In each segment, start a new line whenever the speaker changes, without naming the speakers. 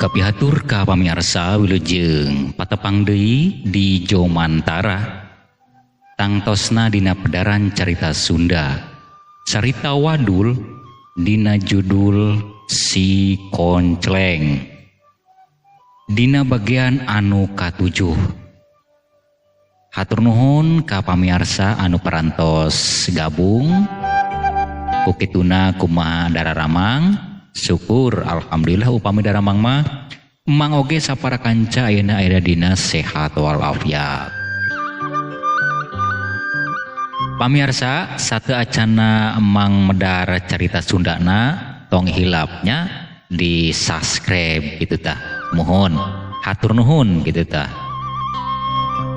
Kapihatur ka pamiarsa wilujeng patepang deui di Jomantara. Tangtosna dina pedaran carita Sunda. Carita wadul dina judul Si Koncleng. Dina bagian anu katujuh. Hatur nuhun ka pamiarsa anu parantos gabung. Ku kituna kumaha dararamang. Syukur alhamdulillah upami daramang mah emang oge sapara kanca ayeuna aya dina sehat walafiat. Pamiarsa satu acana emang medar carita Sundana tong hilapnya di subscribe gitu tah. Mohon hatur nuhun gitu tah.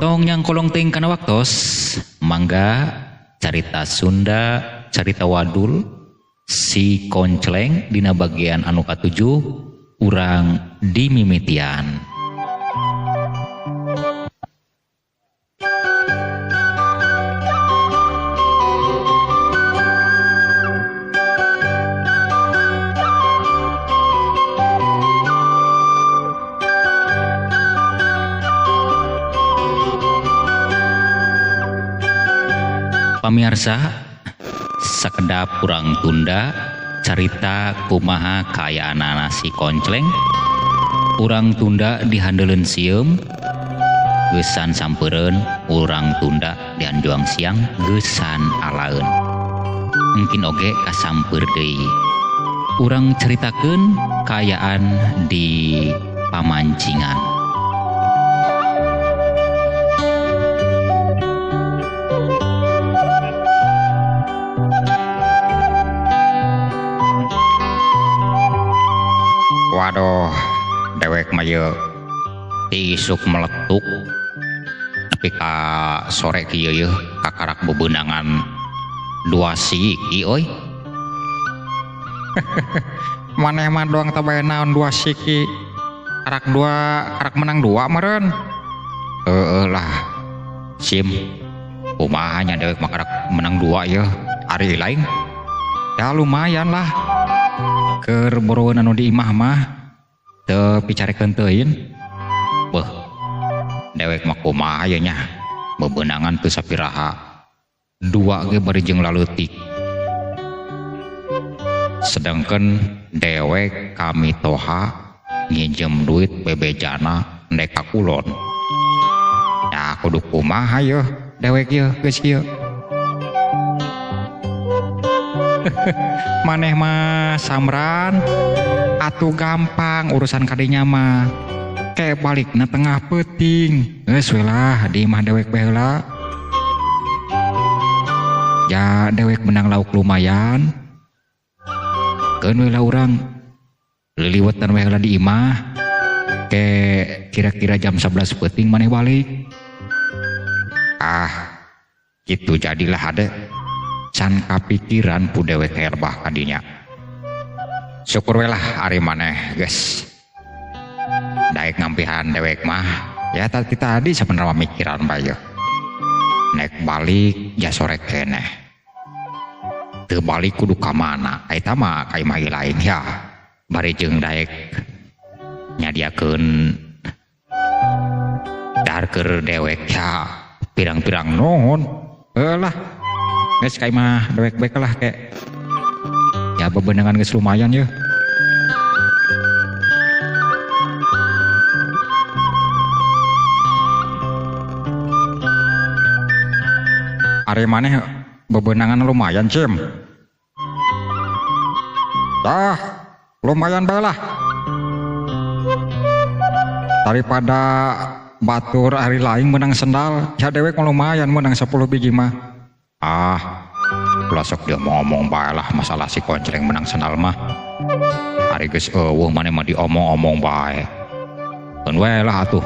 Tong yang kolong teuing kana waktos mangga carita Sunda carita wadul Si Koncleng dina bagian anu katujuh urang dimimitian. Pamiarsa sakedap kurang tunda carita kumaha kaayaanana si Koncleng urang tunda dihandeuleun sieum geusan sampeureun urang tunda dihanjuang siang geusan alaeun mungkin oge kasampeur deui urang caritakeun kaayaan di pamancingan. Waduh, dewek mah yeuh isuk meletuk nepi ka sore kieu yeuh kakarak bebenangan dua siki euy.
Maneh mah doang teh bae naon dua siki. Karak dua, karak menang dua meureun.
Heueuh lah. Sim. Kumaha nya dewek mah karak menang dua yeuh. Ari lain.
Ya lumayan lah. Keur boroweun anu di imah mah teu picarekeun teuing.
Beuh. Dewek mah kumaha ye nya? Bebenangan teu sapiraha. Dua ge bari jeung laleutik. Sedangkan dewek kami toha nginjem duit bebejana ndek ka kulon. Ya kudu kumaha yeuh dewek yeuh geus kieu.
Maneh mah samran atuh gampang urusan kadinya mah. Ke balikna tengah peuting. Geus we lah di imah dewek bae heula. Ya dewek menang lauk lumayan. Keun we lah urang liliwetan we heula di imah. Ke kira-kira jam 11 peuting maneh balik.
Ah, kitu jadilah hade. Can kapikiran ku dewek herbah kadinya. Syukur we lah ari maneh geus. Daek ngampihan dewek mah. Ya tadi sabenerna mikiran bae. Nek balik ja sore keneh. Teu balik kudu ka mana? Eta mah ka imah lain ya. Bari jeung daek nyadiakeun dahar keur dewek ya pirang-pirang nuhun.
Heuh lah. Geus ka imah dewek bae lah ke. Ya bebenangan geus lumayan yeuh. Ari maneh bebenangan lumayan cim. Dah, lumayan bae lah. Daripada batur hari lain menang sendal, ya dewek lumayan menang 10 biji mah.
Ah, ulah sok dia ngomong bae lah masalah si Koncleng menang sendal mah. Ari geus eueuh maneh mah diomong-omong bae. Keun we lah atuh.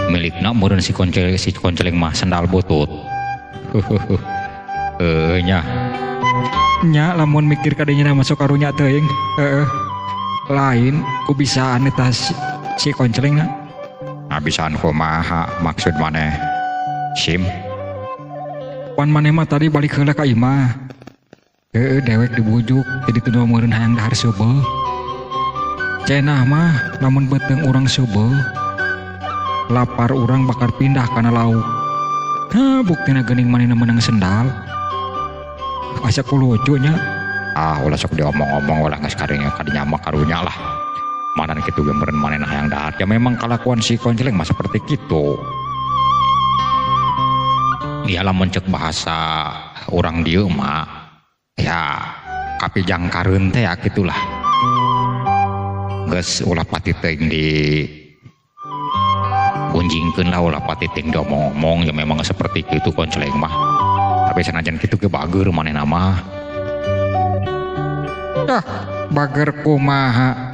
Milikna meureun si Koncleng mah sendal butut. Heuh nya.
Nya lamun mikir kadinya masuk karunya teuing. Heeh. Lain ku bisaan eta si Koncleng na.
Nah, bisaan kumaha maksud maneh? Sim.
Pan maneh mah tadi balik heula ka imah. Heueuh dewek dibujuk jadi teu meureun hayang dahar seubeuh. Cenah mah lamun beuteung urang seubeuh lapar urang bakal pindah kana lauk. Hah, buktina geuning manehna meunang sendal. Asa ku lucu nya.
Ah, ulah sok diomong-omong ulah geus kadinya kadinya mah karunya lah. Manan kitu ge meureun manehna hayang dahar. Ya memang kalakuan si Konceleng mah seperti kitu. Ya lamun ceuk bahasa urang dieu mah ya kapijangkareun teh ya kitulah. Geus ulah pati teuing di gunjingkeun lah, ulah pati teuing diomong-omong, ya memang seperti kitu Konceleng mah. Tapi sanajan kitu ge bager manehna mah.
Dah bager kumaha?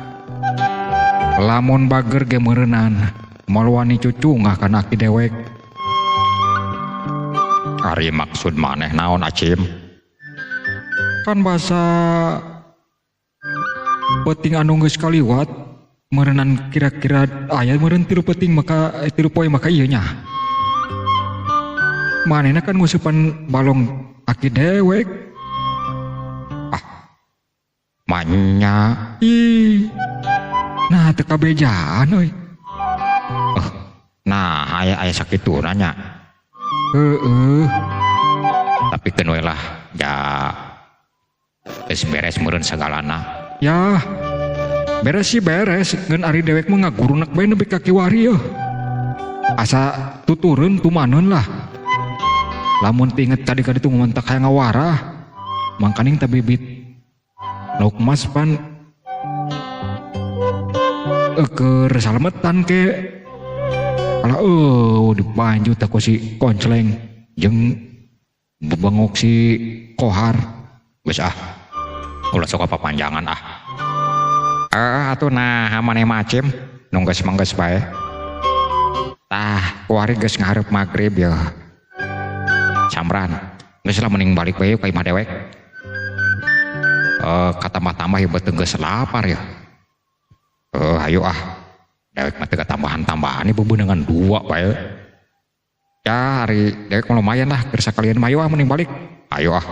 Lamun bager ge meureunan moal wani cucungah kana aki dewek.
Ari maksud maneh naon Acim?
Kan basa peuting anu geus kaliwat meureunan kira-kira aya meureun 3 peuting maka 3 poe maka ieu nya. Manehna kan ngusupan balong aki dewek.
Ah, manya.
Ih. Nah teu kabejaan euy.
Nah aya aya sakituna nya.
Heeh.
Tapi keun we lah ja geus beres meureun sagalana.
Ya, beres sih beres, ngan ari dewek mah ngagurunak bae nepi ka kiwari yeuh. Asa tuturun tumaneun lah. Lamun teu inget kadi kaditu ngumentak hayang ngawarah. Mangkaning teh bibit lauk mas pan keur salametan ke. Alah dipanjut ku si Konceleng jeung bebengok si Kohar.
Geus ah. Ulah sok papanjangan ah. Atuh nah maneh mah Acim nu geus manggeus bae. Tah kuari geus ngahareup magrib ya. Samran, geus lah mending balik bae ka imah dewek. Katambah-tambah ieu beuteung geus lapar ya. Hayu ah. Dewek mah teu tambahan-tambahan ieu bebeunangan 2 bae. Ya hari dewek mah lumayan lah keur sakalian mah ayo ah mending balik. Ayo ah.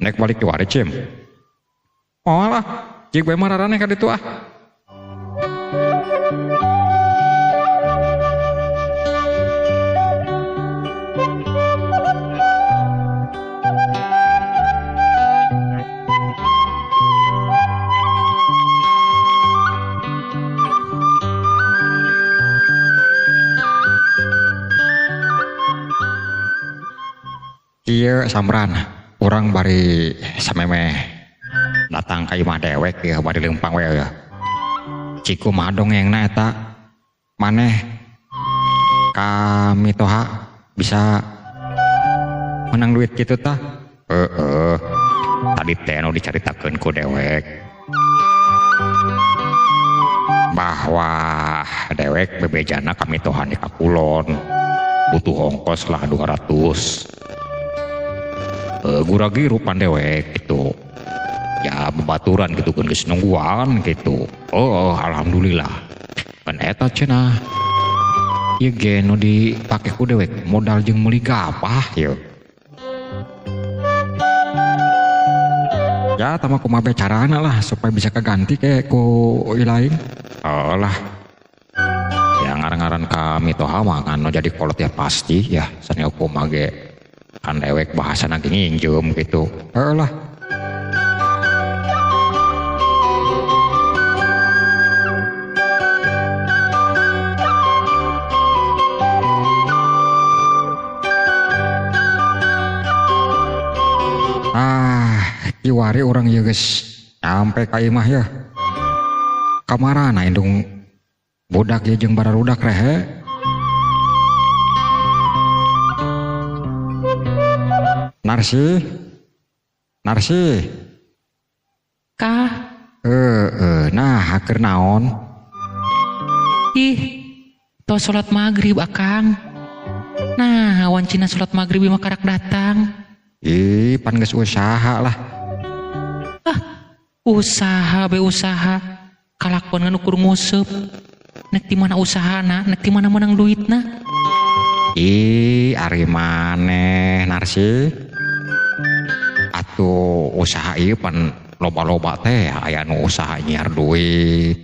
Nek balik kiwari Cim. Oh lah, jig bae mah raraneh ka ditu ah. Kieu Samran, urang bari samemeh datang ka imah dewek ya bari leumpang we ya. Ciku mah dongengna eta maneh ka mitoha bisa menang duit kitu tah. Heeh. Tadi teh nu dicaritakeun ku dewek bahwa dewek bebejana ka mitoha di kakulon butuh ongkos lah 200. Gura-giru pan dewek gitu. Ya bebaturan gitu kan geus nungguan gitu. Oh, alhamdulillah. Kan eta cenah. Ieu ge nu dipake ku dewek modal jeung meuli gabah yeuh.
Ya tama kumaha bae carana lah supaya bisa kaganti ke ku lain.
Oh lah. Ya ngaran-ngaran ka mitoha mah kan nu jadi kolot ya pasti ya sania kumaha ge kan dewek bahasana ge nginjem gitu.
Heeh lah. Ah, kiwari urang ieu geus nyampe ka imah ya. Kamarana indung budak ieu jeung bararudak rehe. Narsi, Narsi.
Kah?
Nah, keur naon?
Ih, tos salat maghrib akang. Nah, awan cina salat maghrib mah karak datang.
Ih, pan geus usaha lah.
Ah, usaha be usaha. Kalakuan ngan ukur nguseup. Nek di mana usahana, nek di mana menang duitna.
Ih, ari maneh Narsi. Atuh usaha ieu pan loba-loba teh aya nu usaha nyiar duit,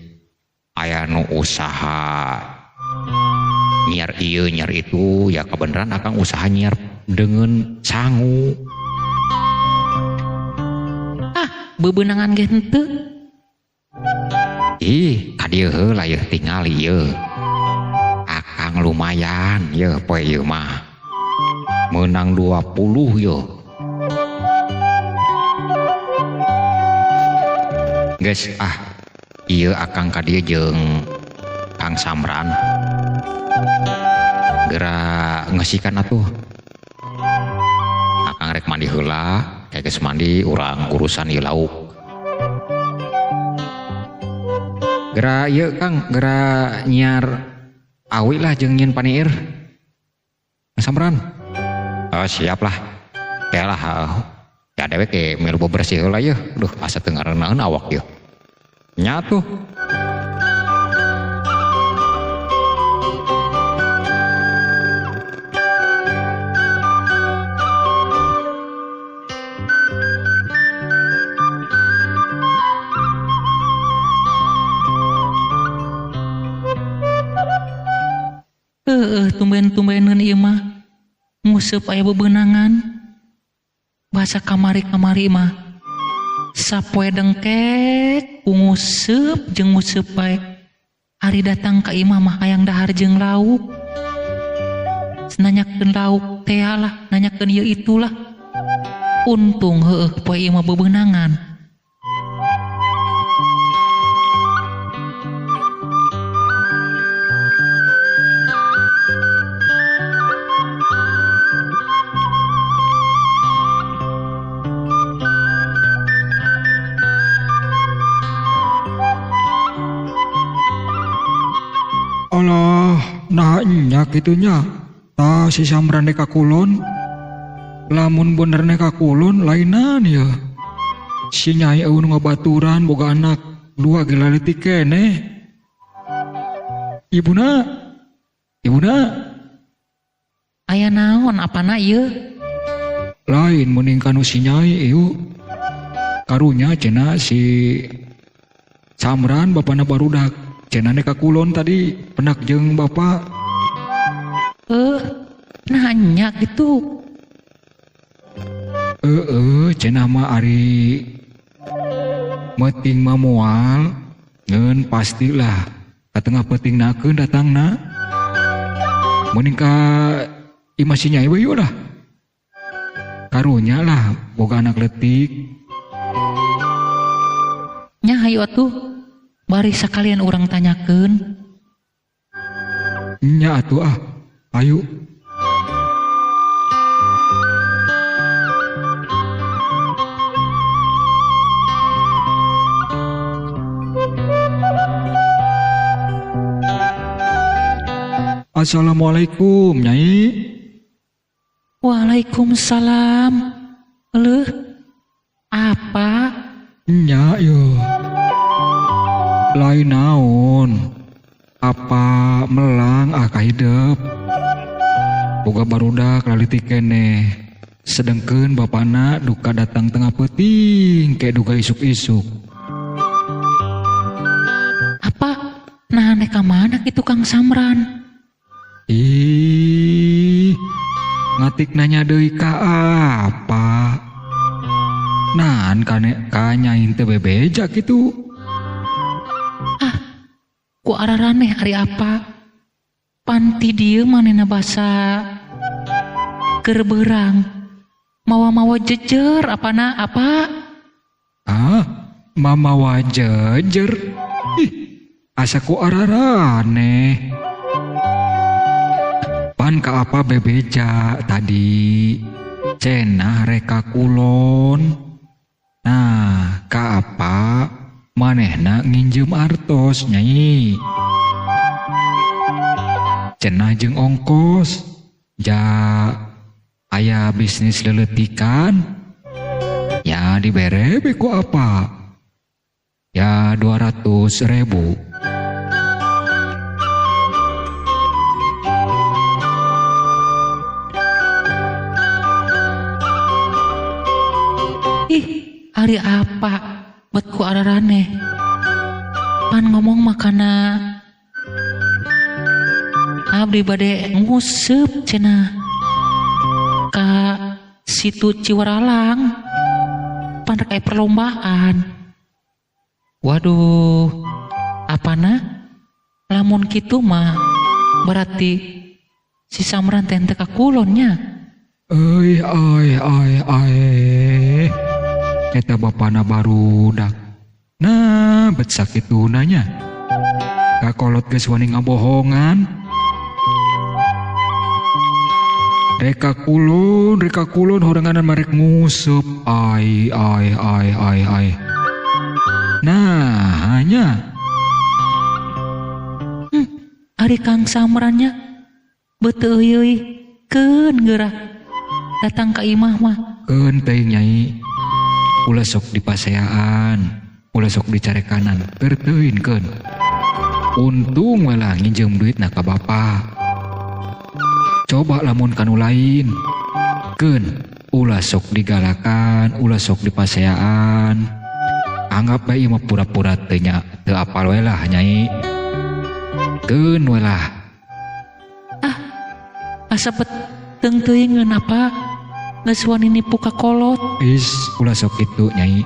aya nu usaha nyiar ieu nyiar itu, ya kebenaran akang usaha nyiar dengan sangu.
Ah, bebenangan ge henteu.
Ih, ka dieu heula yeuh tingali yeuh. Akang lumayan yeuh poe ieu mah. Menang 20 yeuh. Geus ah, ieu akang ka dieu jeung Kang Samran. Geura ngeusikan atuh. Akang rek mandi heula, kayak geus mandi urang urusan ieu lauk. Geura ieu Kang, geura nyiar awi lah jeung nyieun paniir. Kang Samran. Oh, siap lah. Ya lah, ya dewek ge milu bebersih heula yeuh. Duh, asa teu ngarenaeun awak yeuh. Nya tuh.
Heeh, tumben-tumbeneun ieu mah. Nguseup aya bebenangan. Bahasa kamari-kamari mah sapoe dengkek ku nguseup jeung nguseup bae. Ari datang ka imah mah hayang dahar jeung lauk. Nanyakeun lauk teh lah, nanyakeun ieu itulah. Untung heueuh poe ieu mah bebenangan.
Alah, nah nya kitunya. Ta si Samran ka kulon. Lamun bener ka kulon lainan ya. Si Nyai eueun ngabaturan boga anak dua ge laletik keneh. Ibuna. Ibuna.
Aya naon apana ieu?
Lain meuning kanu si Nyai ieu. Karunya cenah si Samran bapana barudak. Cenah ka kulon tadi penak jeung bapak.
Nanya gitu.
Cenah mah ari meuting mah moal ngeun pastilah ka tengah peuting nakeun datangna. Meuning ka imah si Nyai we lah. Karunya lah boga anak leutik.
Nya hayu atuh. Bari sakalian urang tanyakeun.
Nya atuh ah, ayo. Assalamualaikum, Nyai.
Waalaikumsalam. Leuh, apa?
Nya yo. Lain naon, apa melang ah kahidep. Boga barudak lalitik keneh. Sedengkeun bapana duka datang tengah peuting kayak duka isuk-isuk.
Apa? Nah nek ka mana kitu Kang Samran?
Ih, ngatik nanya deui ka apa? Nah, kane ka nyai teu bebeja kitu.
Ku araraneh ari apa? Panti dieu manehna basa keur beurang. Mawa-mawa jejer apana apa?
Ah, mamawa jejer. Ih, asa ku araraneh. Pan ka apa bebeja tadi? Cenah reka kulon. Nah, ka apa? Manehna nginjem artos Nyai. Cenah jeung ongkos. Ja aya bisnis leletikan. Ya dibere be ku apa? Ya 200.000.
Ih, ari apa? Bet ku araraneh. Pan ngomong makana abdi bade nguseup cenah ka situ Ciwaralang. Pan rek aya perlombaan. Waduh, apana? Lamun kitu mah berarti si Samran teh teu ka kulon nya.
Euy ai ai ai. Eta bapana barudak. Nah, bet sakituna nya. Kakolot geus wani ngabohongan. Reka kulon horenganan marek nguseup. Ai ai ai ai ai. Nah, hanya
ari Kang Samrannya beteu euy keun geurah datang ka imah mah.
Keun teuing nyai. Ulah sok dipaseaan, ulah sok dicarekanan, keur teuing keun. Untung we lah nginjeum duitna ka bapa. Coba lamun kanu lain. Keun ulah sok digalakan, ulah sok dipaseaan. Anggap bae ieu mah pura-pura teu nya, teu apal we lah nyai. Keun we lah.
Ah, asa peteng teuing apa? Geus wani nipu ka kolot.
Is, ulah sok kitu nyai.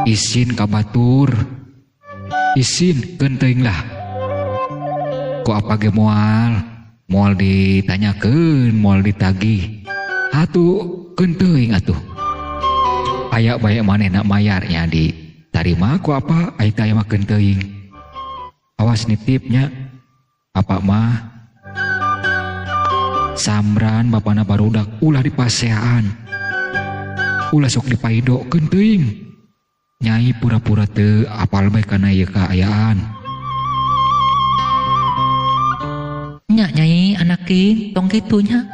Isin ka batur. Isin keun teuing lah. Ku apa ge moal? Moal ditanyakeun, moal ditagih. Atuh keun teuing atuh. Aya bae manehna mayar nya ditarima ku apa? Ai teh aya mah keun teuing. Awas nitipnya. Apa mah Samran bapana barudak ulah dipaseaan. Ulah sok dipaidokeun teuing. Nyai pura-pura teu apal bae kana ieu kaayaan.
Nya nyai anaki tong kitu nya.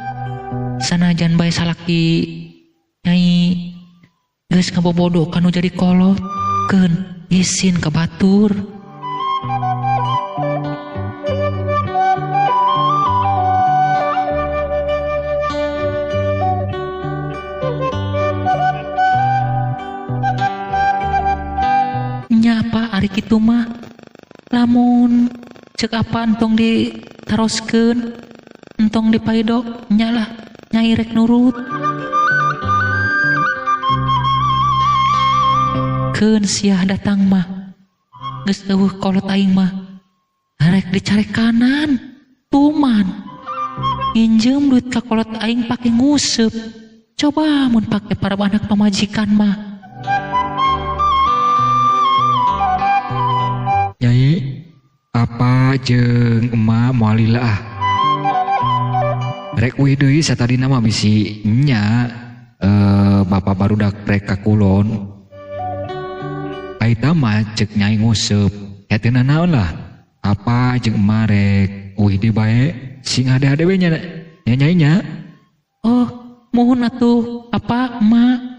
Sanajan bae salaki nyai geus ngabobodo kanu jadi kolot keun isin ka batur. Nya apa ari kitu mah lamun cek apa entong ditaroskeun entong dipaido nya lah nyai rek nurut. Keun siah datang mah geus eueuh kolot aing mah rek dicarekanan tuman nginjeum duit ka kolot aing pake nguseup. Coba mun pake para anak pamajikan mah.
Nyai apa jeung emak moal lila ah. Rek uih deui satadina mah bisi nya bapa barudak rek ka kulon. Aita mah cek nyai nguseup. Ya teu nanaon lah. Apa jeung emak rek uih deui bae sing hade-hade we nya nyai nya.
Oh, muhun atuh apa emak.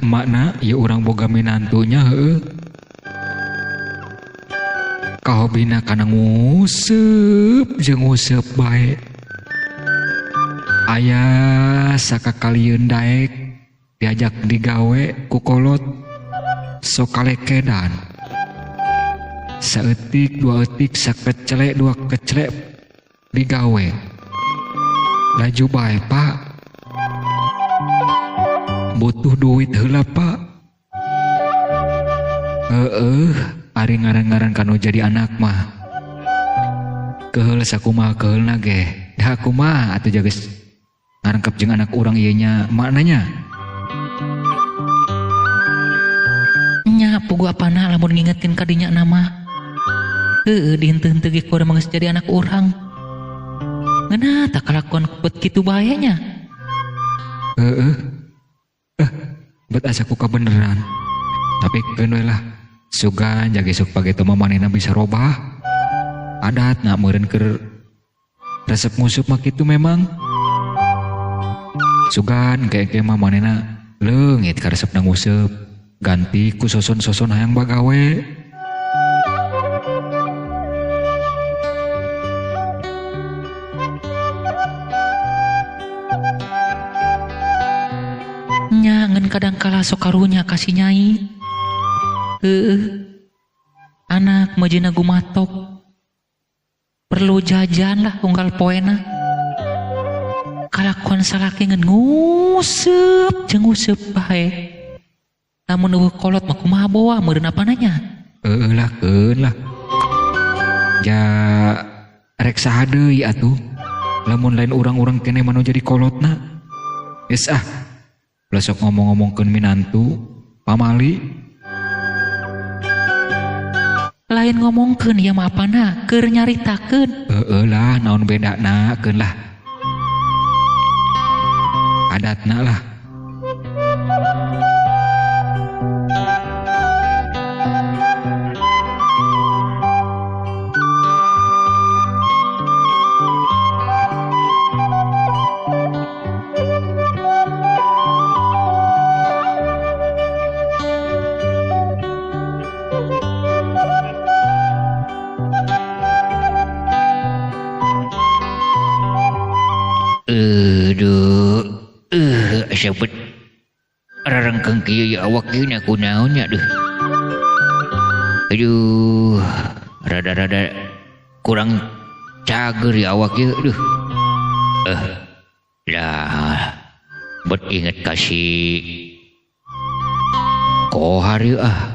Makna ya urang boga minantunya heueuh. Kahobina kana nguseup jeung nguseup bae. Aya sakakalieun daek diajak digawe ku kolot sok kalekedan. Saeutik dua eutik sakecelek dua kecelek digawe. Laju bae Pak. Butuh duit heula Pak. Heeh, ari ngaran-ngaran kanu jadi anak mah. Keheul sakumaha keheulna ge. Da kumaha atuh geus ngarangkep jeung anak urang ieu nya maknanya.
Nya puguh apana lamun ngingetin ka dinya nama. Heueuh dihenteu-henteu ge ku urang geus jadi anak urang. Ngeunah tak kalakuan kupet kitu bae nya.
Heeh. Bet asa ku kabeneran. Tapi keun we lah. Sugan jaga esuk pageto mah manehna bisa robah. Adatna meureun keur resep nguseup mah kitu memang. Sugan engke-engke mah manehna leungit karesepna nguseup. Ganti ku soson-soson hayang bagawe.
Nya ngan kadang kala sok karunya ka si Nyai. Heueuh. Anak meujina gumatok. Perlu jajan lah unggal poena. Kalakuan salaki ngan nguseup jeung nguseup bae. Lamun eueuh kolot mah kumaha boa meureun apana nya?
Heueuh lah keun lah. Ja rek saha deui atuh. Lamun lain urang-urang keneh mah nu jadi kolotna. Geus ah. Ulah sok ngomong-ngomongkeun minantu, pamali.
Lain ngomongkeun ieu mah apana, keur nyaritakeun.
Heueuh lah, naon bedana keun lah. Adatna lah.
Aduh, sebut rarengkeng kieu ya awak ieu nya kunaon nya duh. Aduh, rada-rada kurang cager ya awak ieu duh. Lah, bet inget kasih Kohar ieu ah.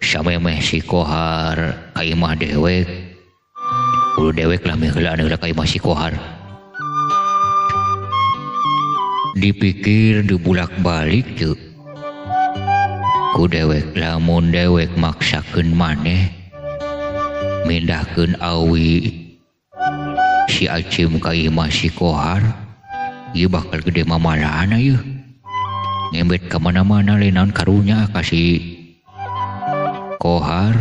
Samemeh si Kohar ka imah dewek. Kudu dewek lah meh heula heula ka imah si Kohar. Dipikir dibulak-balik yuk. Ku dewek lamun dewek maksakeun maneh mindahkeun awi si Acim ka imah si Kohar, ieu bakal gede mamalana ieu. Ngembet ka mana-mana lain naon karunya ka si Kohar.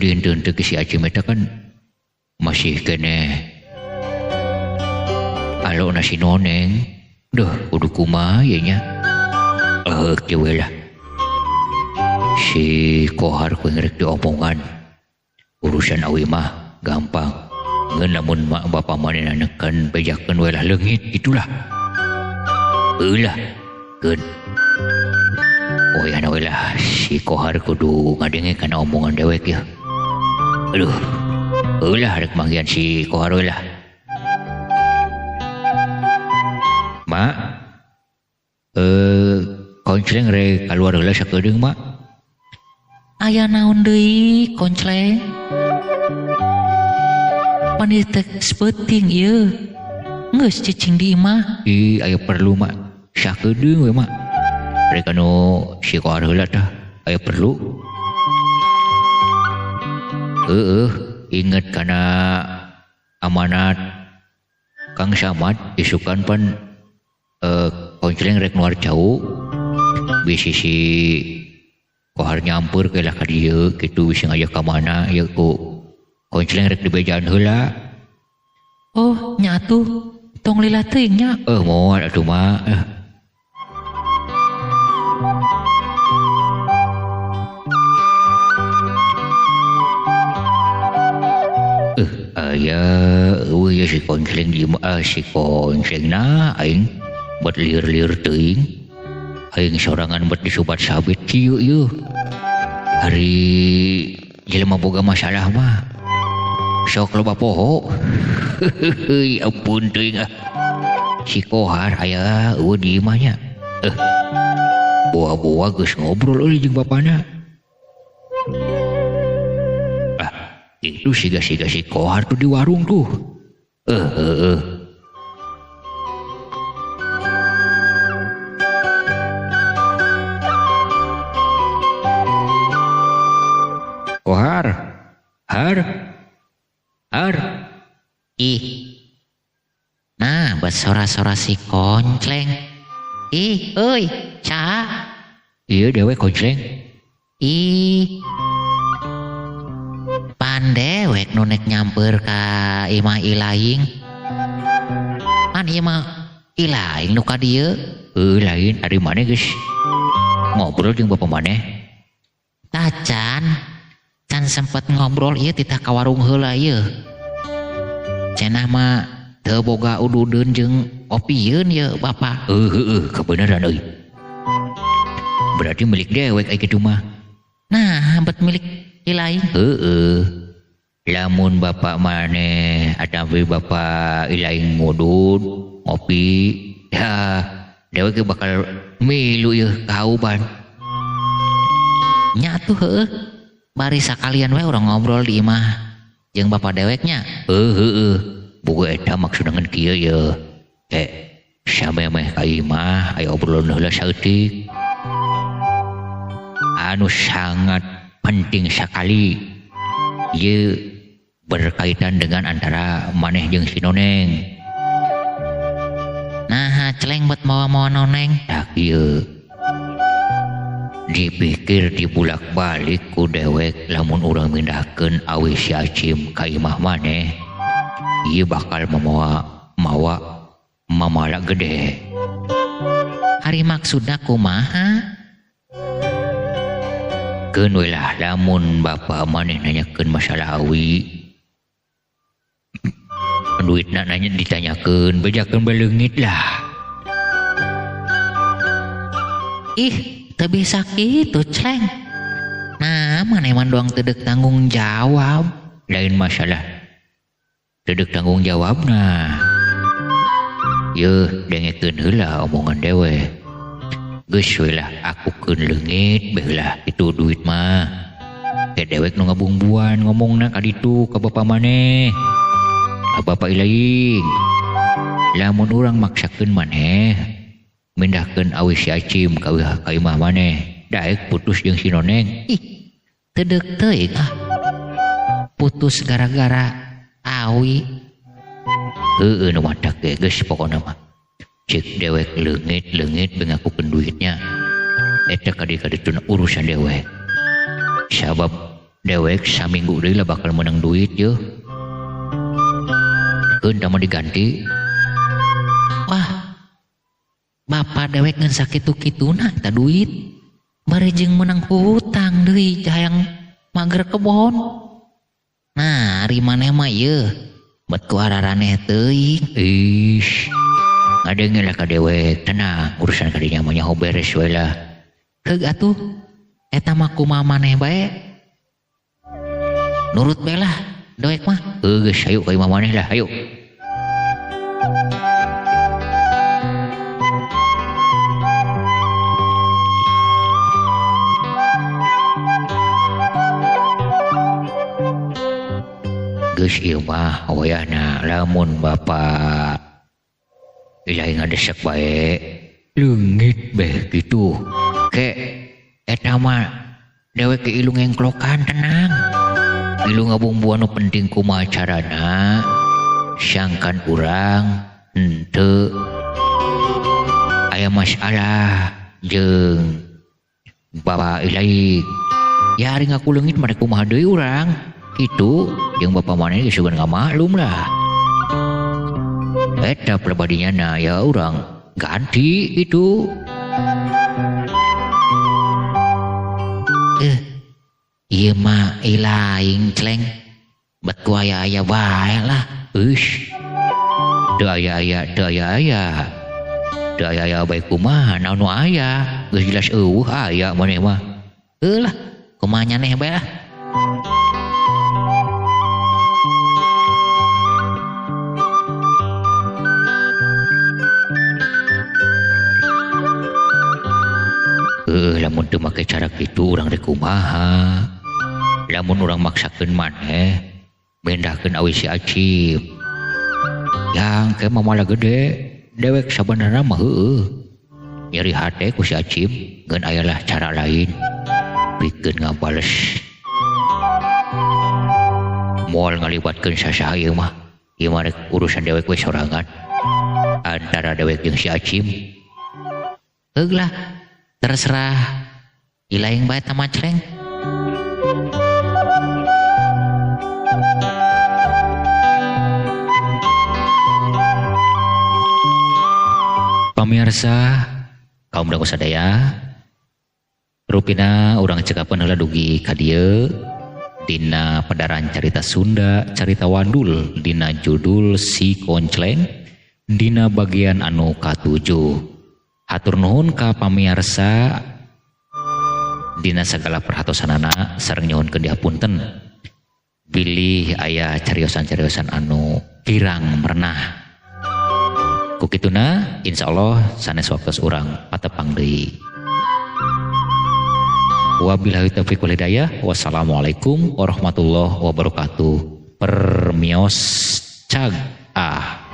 Dinten teu si Acim eta kan masih keneh alo nasi noneng, duh kudu kumaha ye nya. Kieu we lah. Si Kohar ku ngerek diomongan. Urusan awi mah gampang. Ngeun lamun mak bapa manehna neken bejakeun we lah leungit itulah. Heulah keun. Oyana we lah si Kohar kudu ngadenge kana omongan dewek yeuh. Aduh. Heulah rek manggihan si Kohar we lah. Mak, koncleng rek kaluar heula sakedeung mak.
Aya naon deui koncleng? Pan ieu teh peuting ieu. Geus cicing di imah.
Ih, aya perlu mak. Sakedeung we mak. Rek anu si Kohar heula tah, aya perlu. Heueuh, inget kana amanat Kang Samad isukan pan koncleng rek nuar jauh bisi si Kohar nyampur ke lah ka dieu kitu bisi ngajak ka mana ieu ku koncleng rek dibejaan heula.
Oh nya atuh tong lila teuing nya.
Moal atuh mah. Aya eueuh si koncleng di mah si koncleng na aing bet lieur-lieur teuing aing sorangan bet disubat sabit kieu ieu. Ari jelema boga masalah mah sok loba poho. Ampun teuing ah. Si Kohar aya eueuh di imah nya. Boa-boa geus ngobrol euy jeung bapana. Ah, itu siga-siga si Kohar tuh di warung tuh. Kohar, har, har.
Ih, nah besora-sora si koncleng. Ih, euy, saha?
Ieu dewe koncleng.
Ih, pan dewek nu nek nyamper ka imah ilaing. Pan ieu mah ilaing nu ka dieu.
Heuh lain ari maneh geus ngobrol jeung bapak maneh.
Tacan. Can sempet ngobrol ieu titah ka warung heula ieu. Cenah mah teu boga ududeun jeung opieun ieu bapak.
Heuh kebenaran euy. Berarti milik dewek ai kitu mah.
Nah, bet milik ilaing.
Heeh. Lamun bapak maneh atawi bapak ilaing ngudud ngopi, ya dewek bakal milu ieu kahauban.
Nya atuh heueuh. Bari sakalian we urang ngobrol di imah jeung bapak deweknya.
Heueuh. Boga eta maksudna ngan kieu ye. Samemeh ka imah aya obrolan heula saeutik. Anu sangat penting sekali. Ieu berkaitan dengan antara maneh jeung si Noneng.
Nah, celeng buat mawa-mawa Noneng.
Tah kieu. Dipikir dibulak-balik ku dewek lamun urang mindahkeun awi si Acim ka imah maneh. Ieu bakal mamawa mawa mamala gede.
Ari maksudna kumaha?
Keun we lah lamun bapa maneh nanyakeun masalah awi. Duitna nanya ditanyakeun, bejakeun beleungit lah.
Ih, teu bisa kitu, Cleng. Nah, maneh mah doang teu deuk tanggung jawab.
Lain masalah teu deuk tanggung jawabna. Yeuh, dengekeun heula omongan dewek. Geus we lah akukeun leungit beh lah itu duit mah. Ke dewek nu ngabungbuan ngomongna ka ditu ka bapa maneh. Ka bapa ilaing. Lamun urang maksakeun maneh mindahkeun awi si Acim ka imah maneh, daek putus jeung si Noneng.
Ih, teu deuk teuing ah. Putus gara-gara awi.
Heueuh nu matak ge geus pokona mah. Cek dewek leungit-leungit bengakukeun duitnya. Eta kadi-kadituna urusan dewek. Sabab dewek saminggu deui lah bakal menang duit yeuh. Keun tah mah diganti.
Wah. Bapak dewek ngan sakitu-kituna eta duit. Bari jeung menang hutang deui hayang mager kebon. Nah, ari maneh mah ieu bet ku araraneh teuing.
Ish. Ngadenge lah ka dewek, tenang, urusan kadinya mah nyaho beres we lah.
Heug atuh, eta mah kumaha maneh bae. Nurut bae lah, dewek mah.
Heuh geus, hayu ka imah maneh lah, hayu. Geus ieu mah wayahna lamun bapa ilahi ngadesek bae leungit beh kitu. Ke eta mah dewek ke ilu ngengklokan tenang. Ilu ngabungbuan nu penting kumaha carana sangkan urang henteu aya masalah jeung bapa ilahi. Ya ari ngaku leungit mah kumaha deui urang kitu jeung bapa maneh geus sugan ngamaklum lah. Eta pribadinya na ya urang ganti itu.
Ieu mah ilaing Cleng. Bet ku aya-aya bae lah.
Eush. Teu aya-aya, teu aya-aya. Teu aya-aya bae kumaha naon nu aya. Geus jelas eueuh aya maneh mah.
Heuh lah, kumaha nyaneh bae lah.
Lamun teu make cara kitu urang rek kumaha. Lamun urang maksakeun maneh mindahkeun awi si Acim. Yang ke mamala gede dewek sabenerna mah heueuh. Nyeri hate ku si Acim ngeun aya lah cara lain pikeun ngabales. Moal ngalibatkeun sasaha ieu mah. Ieu mah rek urusan dewek we sorangan. Antara dewek jeung si Acim.
Heug lah. Terserah ilaing bae tama Cleng.
Pamirsa kaum dangu sadaya, rupina urang cekapan heula dugi ka dieu dina pedaran carita Sunda carita wadul dina judul Si Koncleng dina bagian anu katujuh. Hatur nuhun ka pamirsa dina sagala perhatosanana sareng nyuhunkeun dihapunten bilih aya cariosan-cariosan anu kirang merenah. Ku kituna insyaallah sanes waktos urang patepang deui. Wabillahi taufiq wal hidayah. Wassalamualaikum warahmatullahi wabarakatuh. Permios cag ah.